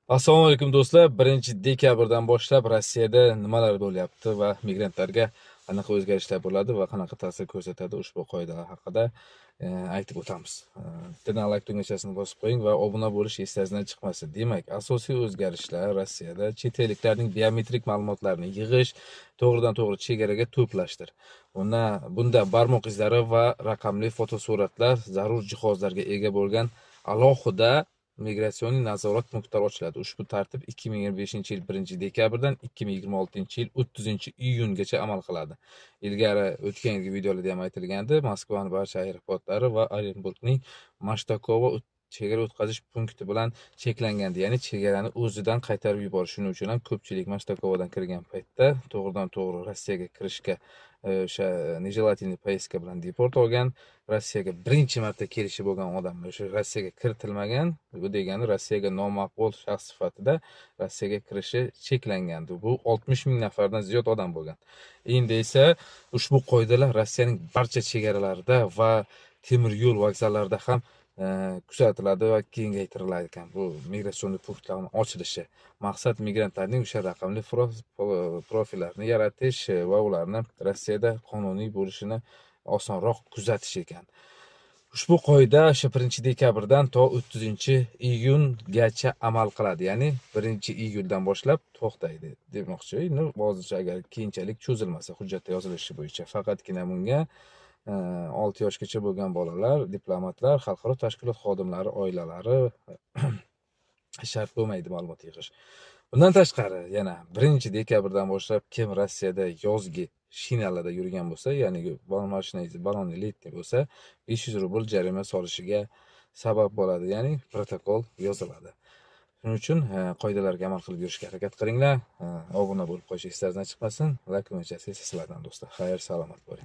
Assalomu alaykum, do'stlar. 1-dekabrdan boshlab Rossiyada nimalar bo'lyapti va migrantlarga qanaqa o'zgarishlar bo'ladi va qanaqa ta'sir ko'rsatadi, ushbu qoidalar haqida aytib o'tamiz. Bittadan layk tugmachasini bosib qo'ying va obuna bo'lish esingizdan chiqmasin. Demak, asosiy o'zgarishlar: Rossiyada chet elliklarning biometrik ma'lumotlarini yig'ish, to'g'ridan to'g'ri chegaraga to'plashdir. Bunda barmoq izlari va raqamli fotosuratlar zarur jihozlarga ega bo'lgan alohida migratsion nazorat punktlari ochiladi. Ushbu tartib 2025 yil 1-dekabrdan 2026 yil 30-iyungacha amal qiladi. Ilgari, o'tgan yilgi videolarda ham aytilgandi, Moskvani barcha aeroportlari va Orenburgning Mashtakovo chegara o'tkazish punkti bilan cheklangandi, ya'ni chegarani o'zidan qaytarib yuborish. Shuning uchun ham ko'pchilik Mashtakovodan kirgan paytda to'g'ridan to'g'ri Rossiyaga kirishga o'sha нежелательный поездка bilan deport olgan. Rossiyaga birinchi marta kelishi bo'lgan odamlar o'sha Rossiyaga kiritilmagan. Bu degani Rossiyaga nomaqbul shaxs sifatida Rossiyaga kirishi cheklangandi. Bu 60 000 nafardan ziyod odam bo'lgan. Endi esa ushbu qoidalar Rossiyaning barcha chegaralarida va temir yo'l vokzallarida ham kuzatiladi va kengaytiriladi ekan. Bu migratsion punktlarni ochilishi maqsad migrantlarning o'sha raqamli profillarini yaratish va ularni Rossiyada qonuniy bo'lishini osonroq kuzatish ekan. Ushbu qoida o'sha 1-dekabrdan to 30-iyungacha amal qiladi, ya'ni 1-iyuldan boshlab to'xtaydi demoqchi. Endi hozircha, agar keyinchalik cho'zilmasa, hujjatda yozilishi bo'yicha faqatgina bunga 6 yoshgacha bo'lgan bolalar, diplomatlar, xalqaro tashkilot xodimlari oilalari shart bo'lmaydi ma'lumot yig'ish. Bundan tashqari, yana 1-dekabrdan boshlab kim Rossiyada yozgi shinalarda yurgan bo'lsa, ya'ni mashinangiz balonni летний bo'lsa, 500 rubl jarima solishiga sabab bo'ladi, ya'ni protokol yoziladi. Shuning uchun qoidalarga amal qilib yurishga harakat qilinglar. Obuna bo'lib qo'yish esingizdan chiqmasin. Layk tugmachasi esa sizlardan, do'stlar. Xayr, salomat bo'ling.